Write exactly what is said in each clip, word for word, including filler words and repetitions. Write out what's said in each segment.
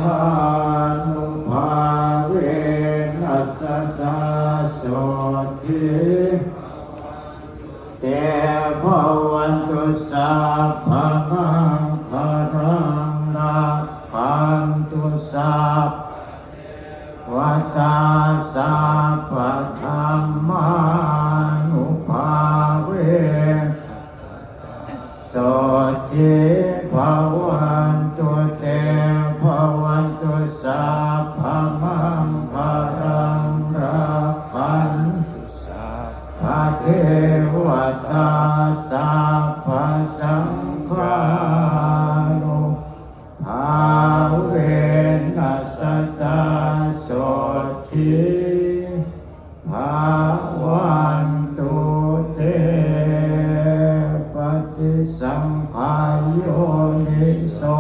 Anubhāvena sadā sotthī te bhavantu sabbamaṅgalaṃ, rakkhantu sabbadevatā, sabbadhammānubhāvena sotthī bhavantu te. Bhavantu sabbamaṅgalaṃ, rakkhantu sabbadevatā, sabbasaṅghānubhāvena sadā sotthī bhavantu te. Paṭisaṅkhā yoniso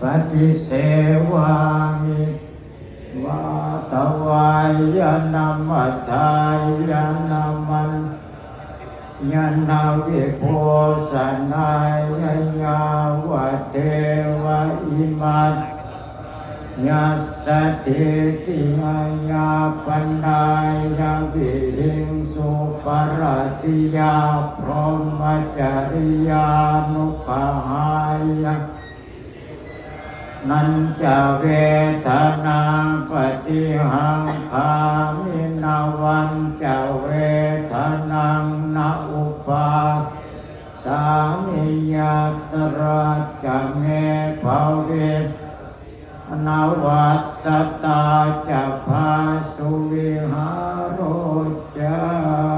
paṭisevāmi, vātavāya namadāya naman yena vibhūsanāya, yāvadeva imāya sthitiyāpanāya vihiṃsuparatiyā brahmacariyānuggahāya nañca vedanaṃ paṭihaṅkhāmi, navañca vedanaṃ na uppādessāmi, yatrā ca me bhave anavajjatā ca phāsuvihāro ca.